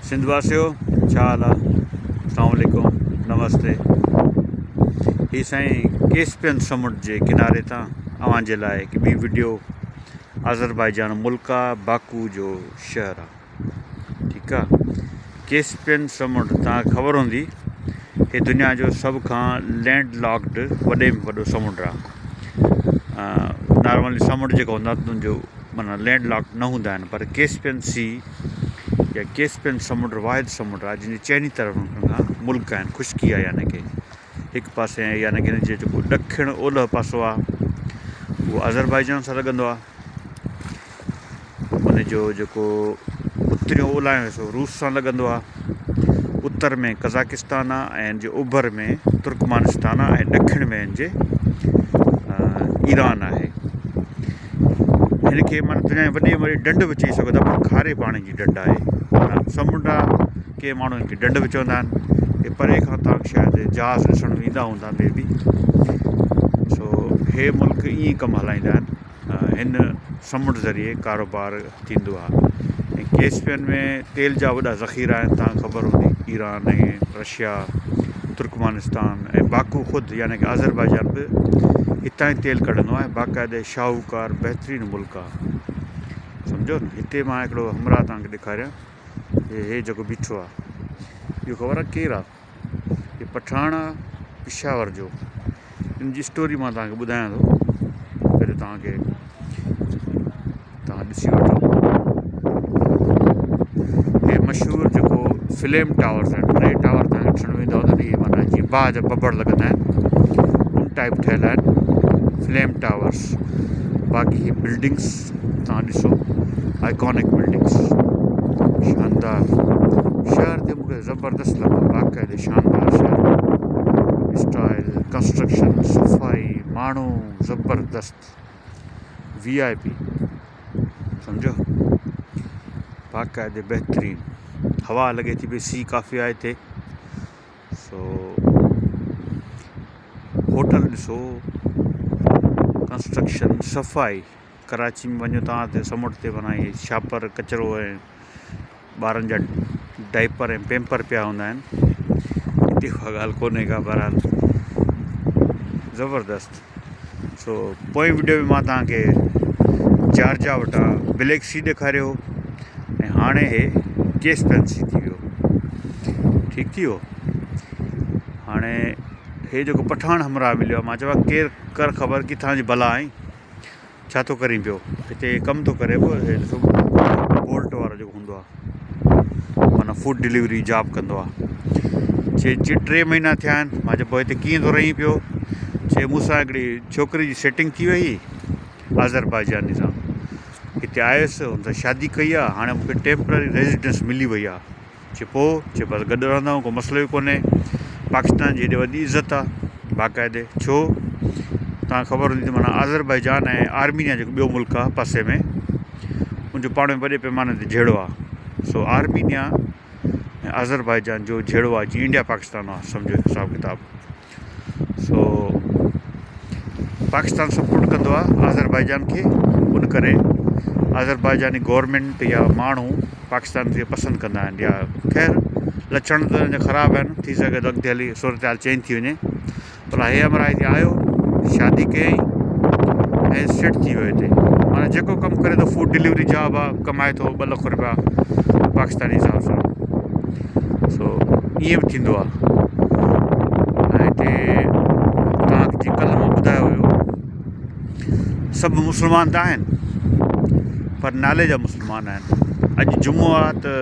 سنڌ واسيو ڇا حال آ اسلام عليڪم نمستي هي سائين ڪيسپين سمنڊ جي ڪناري تان اوهان جي لاء هڪ ٻي وڊيو آذربائيجان ملڪ آ باڪو جو شهر آ ٺيڪ آ ڪيسپين سمنڊ تان خبر هوندي هي دنيا جو سڀ کان لينڊ لاڪڊ وڏي ۾ وڏو سمنڊ آ نارملي سمنڊ جيڪا هوندا تن جو معنيٰ لينڊ لاڪ نه هوندا آهن پر ڪيسپين سي يا ڪيسپين سمنڊ واحد سمنڊ آهي جنهن جي چئني طرفن کان ملڪ آهن خشڪي آهي يعني ڪي هڪ پاسي يعني ڪي هن جي جيڪو ڏکڻ اولهه پاسو آهي اهو آذربائيجان سان لڳندو آهي ان جو جيڪو اتريون اولايون حصو روس سان لڳندو آهي اتر ۾ قزاقستان آهي ۽ ان جي اوڀر ۾ ترڪمانستان آهي ۽ ڏکڻ ۾ ان جي ايران آهي هن کي معنيٰ دنيا جي وڏي ۾ وڏي ڍنڍ به چئي سگهو ٿا پر کاري پاڻي جي ڍنڍ آهي معنيٰ سمنڊ آهي ڪي ماڻهو هن کي ڍنڍ به چوندا آهن هي پري کان توهان کي شايد جهاز ڏسڻ ۾ ايندا هوندا مي بي سو هي ملڪ ائين ئي ڪم هلائيندا آهن هن سمنڊ ذريعي ڪاروبار ٿيندو آهي ۽ ڪيسپين ۾ تيل جا وڏا ذخيرا آهن توهان کي خبر هوندي ايران ۽ رشيا ترڪمانستان ۽ باڪو خود يعني ڪه آذربائيجان به هتان ئي تيل ڪڍندو آهي باقاعده شاهوڪار بهترين ملڪ آهي سمجهو نه هتي مان هڪڙو همراهه توهان کي ڏيکاريان هي هي جيڪو بيٺو آهي اهو خبر آهي ڪير آهي هي پٺاڻ آ پشاور جو ان جي اسٽوري مان توهان کي ٻڌايان ٿو پهريون توهان کي توهان ڏسي وٺو هي مشهور جيڪو فليم ٽاورس آهن ٽي ٽاور توهان کي ڏسڻ ۾ ايندا هوندا اهي معنيٰ جيئن باهه جا ڀڀڙ لڳندا آهن ان ٽائپ ٺهيل آهن فليم ٽاورس باقي هي بلڊنگس توهان ڏسو آئڪونڪ بلڊنگس شاندار شهر تي مونکي زبردست لڳو باقاعدي شاندار شهر اسٽائل ڪنسٽرڪشن صفائي ماڻهو زبردست وي آء پي سمجهو باقاعدي بهترين هوا لڳي ٿي پئي سي ڪافي آهي هتي سو هوٽل ڏسو ڪنسٽرڪشن صفائي ڪراچي ۾ وڃو تان ته سمنڊ تي معنيٰ اهي شاپر ڪچرو ۽ ٻارن جا ڊائپر ۽ پيمپر پيا هوندا آهن هتي اها ڳالهه ڪونهي ڪا بهرحال زبردست سو پوئين وڊيو ۾ مان توهان کي جارجا وٽان بليڪ سي ڏيکاريو هو ۽ هاڻي هي ڪيسپين سي ٿي ويو ٺيڪ ٿي ويو هاڻي هي جيڪو پٺاڻ همراهه مليو آهي مان چيو ڪير ڪر خبر ڪٿان جي بلا آهين ڇا ٿو ڪرين پيو هتي ڪم ٿو ڪري پيو هي ڏسو بولٽ وارو جيڪو هوندو آهي معنيٰ فوڊ ڊليوري جاب ڪندو آهي چي چي ٽي مهينا ٿيا آهن مان چيو پوء هتي ڪيئن ٿو رهين پيو چي مون سان هڪڙي ڇوڪري جي سيٽنگ ٿي وئي آذربائيجاني سان هتي آيس هن سان شادي ڪئي آهي هاڻي مونکي ٽيمپرري ريزيڊنس ملي وئي آهي چي پوء؟ چي بس گڏ رهندا آهيون ڪو مسئلو ئي ڪونهي. پاڪستان جي هيڏي وڏي عزت آ باقاعدي ڇو؟ توهان کي خبر هوندي ته معنيٰ آذربائيجان ۽ آرمينيا جيڪو ٻيو ملڪ آ پاسي ۾ ان جو پاڻ ۾ وڏي پيماني تي جهيڙو آ سو آرمينيا ۽ آذربائيجان جو جهيڙو آ جيئن انڊيا پاڪستان آ سمجهو حساب ڪتاب. سو پاڪستان سپورٽ ڪندو آهي آذربائيجان کي ان ڪري آذربائيجاني گورنمينٽ يا ماڻهو پاڪستان کي پسند ڪندا آهن يا خير لڇڻ ته ان جا خراب آهن ٿي سگهي ٿو اڳتي هلي صورتحال چينج ٿي وڃي پر هي همراهه هتي آيو شادي ڪيائين ۽ سيٽ ٿي ويو هتي معنيٰ جيڪو ڪم ڪري ٿو فوڊ ڊليوري جاب آهي ڪمائي ٿو ٻه لک روپيا پاڪستاني حساب سان سو ائين به ٿيندو آهي ۽ هتي توهان کي جيئن ڪلهه مان ٻڌايو هيو سڀ مسلمان ته آهن پر نالي جا مسلمان آهن اڄ جمعو آهي ته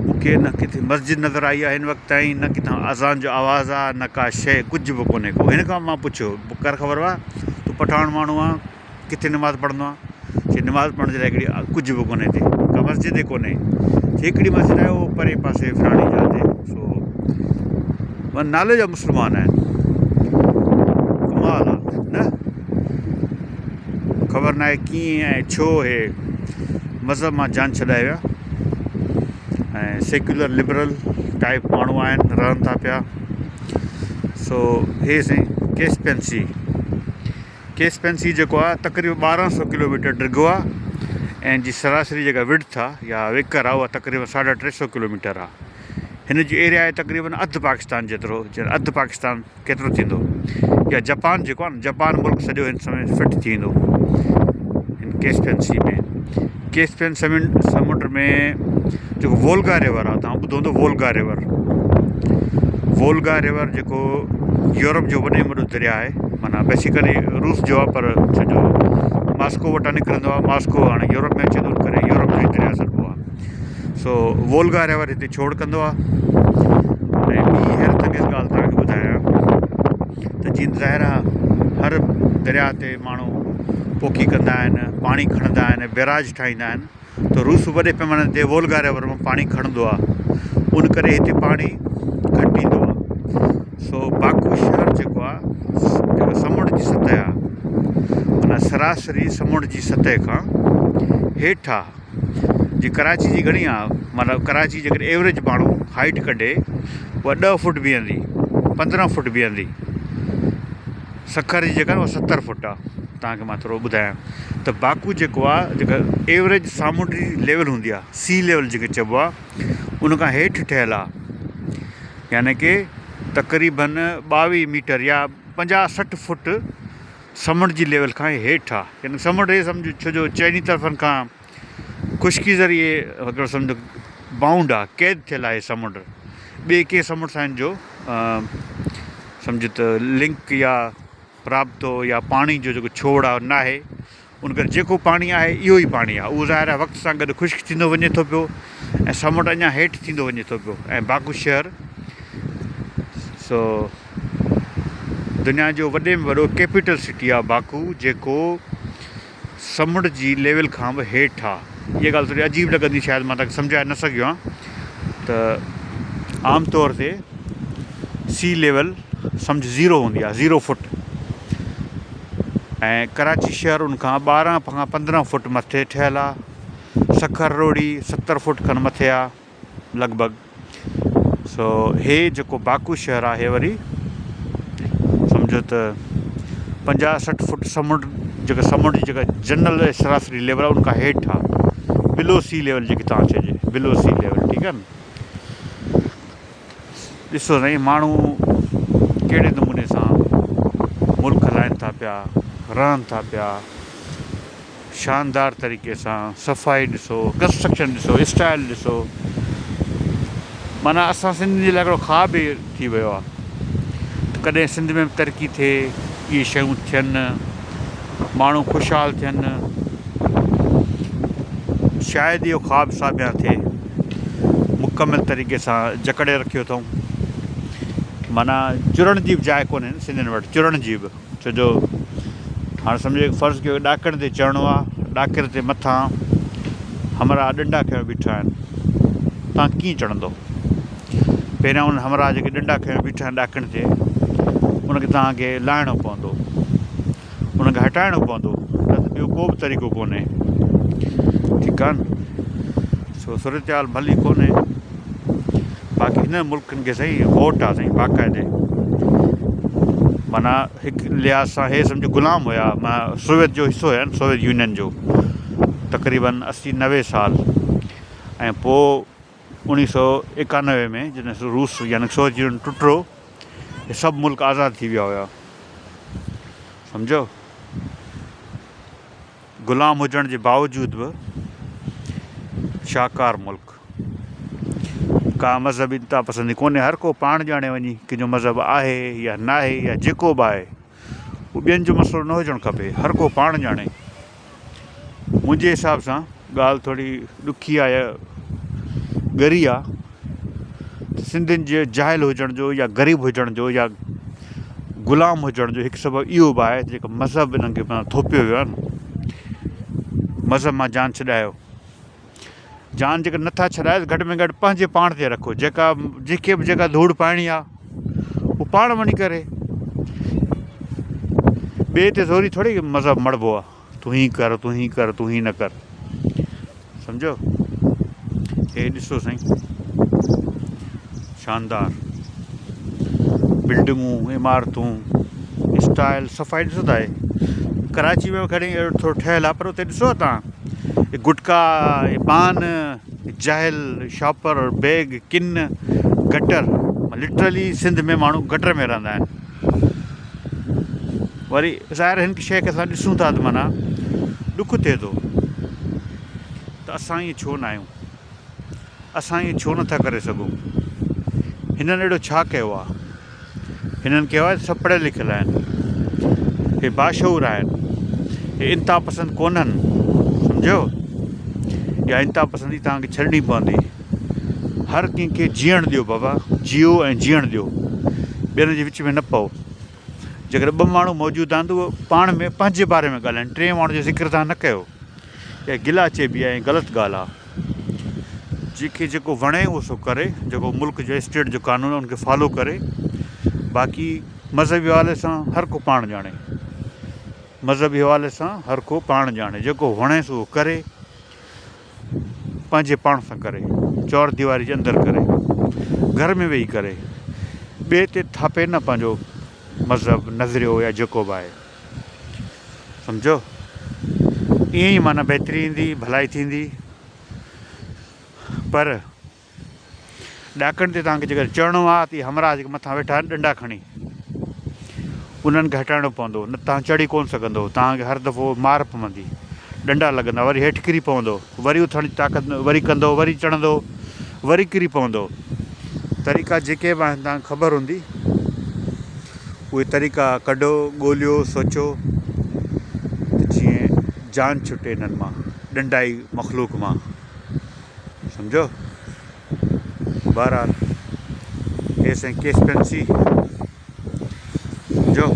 مونکي نه ڪٿي مسجد نظر آئي آهي هن وقت تائين نه ڪٿان اذان جو آواز آهي نه ڪا شيء ڪجهه به ڪونهي ڪو هن کان مان پڇيو ڪر خبر آهي تون پٺاڻ ماڻهو آهين ڪٿي نماز پڙهندو آهيان؟ چي نماز پڙهڻ جي لاء هڪڙي ڪجهه به ڪونهي هتي ڪا مسجد ئي ڪونهي. چي هڪڙي مسجد آهي اهو پري پاسي فلاڻي جاء تي سو من نالي جا مسلمان آهن ڪمال آ نه خبر ناهي ڪيئن ۽ ڇو هي مذهب مان جان ڇڏائي ويا ۽ سيڪيولر لبرل ٽائپ ماڻهو آهن رهن ٿا پيا سو هي سائين ڪيسپين سي ڪيسپين سي جيڪو آهي تقريبن 1200 ڪلوميٽر ڊگهو آهي. ۽ جي سراسري جيڪا وڊٿ آ يا ويڪر آ اها تقريبن ساڍا ٽي سو ڪلوميٽر آ. هن جي ايريا آهي تقريبن اڌ پاڪستان جيترو اڌ پاڪستان ڪيترو ٿيندو يا جپان جيڪو آهي نه جپان ملڪ سڄو هن سمي فٽ ٿي ويندو هن ڪيسپين سي ۾ ڪيسپين سمنڊ ۾ جيڪو وولگا ريور آهي تان ٻڌو هوندو وولگا ريور وولگا ريور جيڪو يورپ جو وڏي ۾ وڏو دريا آهي معنيٰ بيسيڪلي روس جو آهي پر ڇو جو ماسڪو وٽان نڪرندو آهي ماسڪو هاڻي يورپ ۾ اچي ٿو ان ڪري يورپ جو دريا سڏبو آهي سو وولگا ريور هتي ڇوڙ ڪندو آهي ۽ ٻي حيرت انگيز ڳالهه توهان کي ٻڌايان ته جيئن ظاهر آهي هر درياء تي ماڻهو پوکي ڪندا آهن پاڻي کڻندا آهن بيراج ٺاهيندا آهن ته روس وڏي پيماني تي وولگا ريور مان پاڻي کڻندو آهي ان ڪري هتي پاڻي گهٽ ايندو آهي سو باڪو شهر جيڪو آهي جيڪو سمنڊ جي سطح آهي معنيٰ سراسري سمنڊ جي سطح کان هيٺ آهي جي ڪراچي جي گهڻي آ مطلب ڪراچي جيڪڏهن ايوريج ماڻهو هائيٽ ڪڍي اها ڏهه فوٽ بيهندي پندرهن فوٽ بيهندي سکر جي جيڪا اها ستر فوٽ آ توهان کي مان ٿورو ٻڌايان ته باڪو جيڪو آ جيڪا ايوريج سامونڊي ليول هوندي آ سي ليول جيڪي چئبو آ ان کان هيٺ ٺهيل آ يعني ڪي تقريبن ٻاويهه ميٽر يا پنجاهه سٺ فوٽ سمنڊ جي ليول کان هيٺ آ يعني سمنڊ هي سمجهه ڇو جو چئني طرفن کان خشڪي ذريعي هڪڙو سمجهه بائونڊ آ قيد ٿيل آهي سمنڊ ٻئي ڪنهن سمنڊ سان هن جو سمجهه ته لنڪ يا رابطو يا پاڻي جو جيڪو ڇوڙ آ ناهي ان ڪري جيڪو پاڻي آهي اهو ئي پاڻي آ اهو ظاهر آهي وقت سان گڏ خشڪ ٿيندو وڃي ٿو پيو ۽ سمنڊ اڃا هيٺ ٿيندو وڃي ٿو پيو ۽ باڪو شهر سو دنيا جو وڏي ۾ وڏو ڪيپيٽل سٽي آ باڪو جيڪو سمنڊ جي ليول کان به هيٺ آ اها ڳالهه ٿوري عجيب لڳندي شايد مان توهان کي سمجهائي نه سگهيو آهيان ته عام طور تي سي ليول سمجهه زيرو هوندي آ زيرو فٽ ۽ ڪراچي شهر ان کان ٻارهن کان پندرهن فٽ مٿي ٺهيل آ سکر روهڙي ستر فوٽ کن مٿي آ لڳ ڀڳ سو هي جيڪو باڪو شهر آهي وري سمجهو ته پنجاهه سٺ فوٽ سمنڊ جيڪا سمنڊ جي جيڪا جنرل سراسري ليول آهي ان کان هيٺ آ بلو سي ليول جيڪي تان چئجي بلو سي ليول ٺيڪ آ نه ڏسو سائين ماڻهو ڪهڙي نموني سان ملڪ هلائن ٿا پيا رهن ٿا پيا شاندار طريقي سان صفائي ڏسو ڪنسٽرڪشن ڏسو اسٽائل ڏسو معنيٰ اسان سنڌين جي لاء هڪڙو خواب ئي ٿي ويو آهي ته ڪڏهن سنڌ ۾ به ترقي ٿئي اهي شيون ٿين ماڻهو خوشحال ٿين شايد اهو خواب ساڀيان ٿئي مڪمل طريقي سان جڪڙي رکيو اٿئون معنيٰ چرڻ جي به جاء ڪونهي سنڌين وٽ چرڻ جي به ڇو جو هاڻ سمجهو هڪ فرض ڪيو ڏاڪڻ تي چڙهڻو آ ڏاڪڻ تي مٿان همراهه ڏنڊا کنيو بيٺا آهن تان ڪيئن چڙهندو پهريان ان همراهه جيڪي ڏنڊا کنيو بيٺا آهن ڏاڪڻ تي ان کي توهان کي لاهڻو پوندو ان کي هٽائڻو پوندو نه ته ٻيو ڪو به طريقو ڪونهي ٺيڪ آ نه سو صورتحال ڀلي ڪونهي باقي هن ملڪن کي سائين ووٽ آ سائين باقاعدي معنيٰ هڪ لحاظ سان هي سمجهو غلام هيا معنيٰ سوويت جو حصو هيا سوويت يونين جو تقريبن اسي نوي سال ۽ پوء اوڻيهه سو ايڪانوي ۾ جڏهن روس يعني سوويت يونين ٽٽو هي سڀ ملڪ آزاد ٿي ويا هيا سمجهو غلام هجڻ جي باوجود به شاهڪار ملڪ. ڪا مذهبي انتها پسندي ڪونهي هر ڪو پاڻ ڄاڻي وڃي ڪنهن جو مذهب آهي يا ناهي يا جيڪو به آهي اهو ٻين جو مسئلو نه هجڻ کپي هر ڪو پاڻ ڄاڻي منهنجي حساب سان ڳالهه ٿوري ڏکي آهي ڳري آهي سنڌين جي جاهل هجڻ جو يا غريب هجڻ جو يا غلام هجڻ جو هڪ سبب اهو به آهي ته جيڪو مذهب انهن کي ٿوپيو ويو آهي نه مذهب مان جان ڇڏايو جان جيڪڏهن نٿا ڇڏايو ته گهٽ ۾ گهٽ پنهنجي پاڻ تي رکو جيڪا جيڪي به جيڪا ڌوڙ پائڻي آهي اهو پاڻ وڃي ڪري ٻئي تي زوري ٿوري مذهب مڙبو آهي تون هي ڪر تون هي ڪر تون هي نه ڪر سمجهيو هي ڏسو سائين شاندار بلڊنگون عمارتون اسٽائل صفائي ڏسو ٿا ڪراچي ۾ کڻي اهڙو ٿورو ٺهيل آهي پر اتي ڏسو تان گٽڪا، پان، جاهل، شاپر، بيگ، ڪن، گٽر، لٽرلي سنڌ ۾ ماڻهو گٽر ۾ رهندا آهن. وري ظاهر هن شيء کي اسان ڏسون ٿا ته معنيٰ ڏک ٿئي ٿو ته اسان ائين ڇو نه آهيون، اسان ائين ڇو نٿا ڪري سگهون، هنن اهڙو ڇا ڪيو آهي؟ هنن ڪيو آهي سڀ پڙهيل لکيل آهن، هي باشعور آهن، هي انتها پسند ڪونهن، سمجهيو؟ اها انتها پسندي توهان کي ڇڏڻي پوندي. هر ڪنهن کي جيئڻ ڏيو بابا، جيئو ۽ جيئڻ ڏيو، ٻين جي وچ ۾ نه پئو. جيڪڏهن ٻه ماڻهو موجود آهن ته اهي پاڻ ۾ پنهنجي باري ۾ ڳالهائين، ٽئين ماڻهو جو ذڪر توهان نه ڪيو. اها گلا چئبي آهي ۽ غلط ڳالهه آهي. جنهن کي جيڪو وڻي اهو سو ڪري، جيڪو ملڪ جو اسٽيٽ جو قانون آهي ان کي فالو ڪري، باقي مذهبي حوالي سان هر ڪو پاڻ ڄاڻي، مذهبي حوالي سان هر ڪو پاڻ ڄاڻي، جيڪو وڻيس اهو ڪري، پنهنجي پاڻ سان ڪري، چور ديواري جي اندر ڪري، گهر ۾ ويهي ڪري، ٻئي تي ٿاپي نه پنهنجو مذهب، نظريو يا جيڪو به آهي. سمجهيو؟ ائين ئي معنيٰ بهتري ايندي، ڀلائي ٿيندي. پر ڏاڪڻ تي توهان کي جيڪڏهن چڙهڻو آهي ته اهي همراهه جيڪي مٿان ويٺا آهن ڏنڊا کڻي انهن کي هٽائڻو پوندو نه توهان چڙهي ڪونه سگهندو توهان کي هر دفعو مار پوندي ڏنڊا لڳندا وري هيٺ ڪري پوندو وري اٿڻ جي طاقت وري ڪندو وري چڙهندو وري ڪري پوندو طريقا جيڪي به آهن توهان کي خبر هوندي اهي طريقا ڪڍو، ڳوليو، سوچو ته جيئن جان ڇٽي انهن مان، ڏنڊائي مخلوق مان. سمجهيو؟ بهرحال هي سائين ڪيسپين سي سمجهيو؟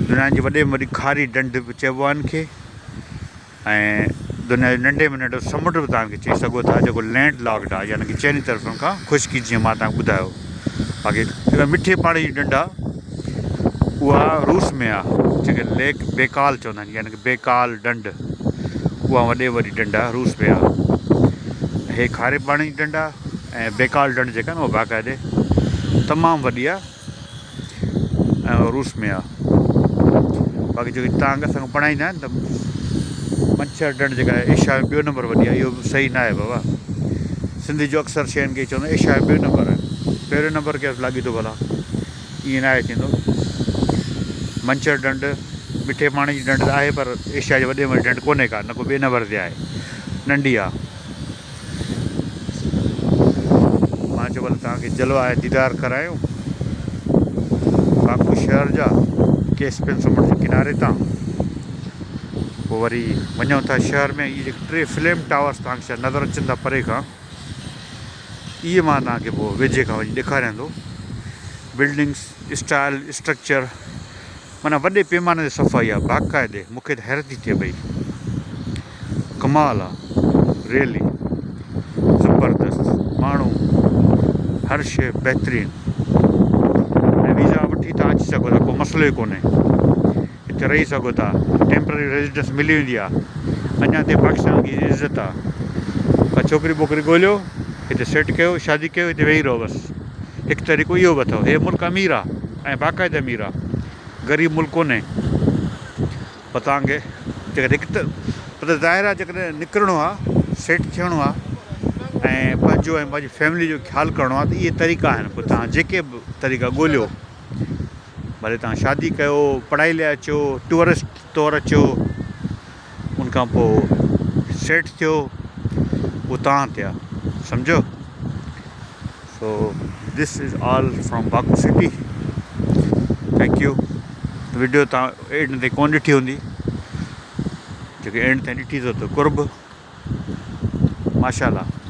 دنيا جي وڏي ۾ وڏي کاري ڍنڍ به چئبو آهي ان کي. ۽ دنيا جو ننڍي ۾ ننڍو سمنڊ به توهان کي چئي سگهو ٿا جيڪو لينڊ لاڪڊ آهي يعني ڪي چئني طرفن کان خشڪي جيئن مان توهان کي ٻڌايو باقي جيڪا مٺي پاڻي جي ڍنڍ آهي اها روس ۾ آهي جيڪي ليڪ بيڪال چوندا آهن يعني ڪي بيڪال ڍنڍ اها وڏي وڏي ڍنڍ آهي روس ۾ آهي هي کاري پاڻي جي ڍنڍ آهي ۽ بيڪال ڍنڍ جيڪا آهي اها باقاعدي تمام وڏي آهي ۽ روس ۾ آ باقي جيڪي تانگ اسان کي پڙهائيندا آهن ته منڇر ڍنڍ جيڪا ايشيا ۾ ٻيو نمبر وڏي آهي اهو به صحيح نه آهي بابا سنڌ جو اڪثر شين کي چوندا ايشيا ۾ ٻيو نمبر آهي پهريون نمبر ڪير لاڳيتو ڀلا ائين نه آهي ٿيندو منڇر ڍنڍ مٺي پاڻي جي ڍنڍ ته آهي پر ايشيا جي وڏي ۾ وڏي ڍنڍ ڪونهي ڪا نه ڪو ٻئي نمبر تي آهي ننڍي آهي مان چيو ڀلا توهان کي جلوا ۽ ديدار ڪرايون باڪو شهر جا ڪيسپين سمنڊ جي ڪناري تان پوء وري وڃون ٿا شهر ۾ اهي جيڪي ٽي فليم ٽاورس توهان کي شايد نظر اچن ٿا پري کان اهي مان توهان کي پوء ويجهي کان وڃي ڏيکاريان ٿو بلڊنگس اسٽائل اسٽرڪچر معنيٰ وڏي پيماني تي صفائي آ باقاعدي مون کي ته حيرت ٿي ٿئي پئي ڪمال آ ريئلي زبردست ماڻهو هر شي بهترين ۽ ويزا وٺي تان اچي سگهو ٿا ڪو مسئلو ئي ڪونهي هتي رهي سگهو ٿا ٽيمپرري ريزيڊنس ملي ويندي آ اڃا تائين پاڪستان کي عزت آ ڪا ڇوڪري ٻوڪري ڳوليو هتي سيٽ ڪيو شادي ڪيو هتي ويهي رهو بس هڪ طريقو اهو به اٿو هي ملڪ امير آ ۽ باقاعده امير آ غريب ملڪ ڪونهي پر توهان کي جيڪڏهن هڪ ته پر ظاهر آ جيڪڏهن نڪرڻو آ سيٽ ٿيڻو آ ۽ پنهنجو ۽ پنهنجي فيملي جو خيال ڪرڻو آ ته اهي طريقا آهن پوء توهان جيڪي به طريقا ڳوليو ڀلي توهان شادي ڪيو پڙهائي لاء اچو ٽوئرسٽ طور اچو ان کان پوء سيٽ ٿيو اهو توهان تي آ سمجهيو so this is all from Baku city thank you video توهان اينڊ تائين ڪون ڏٺي هوندي جيڪي اينڊ تائين ڏٺي اٿو ته قرب ماشاءالله.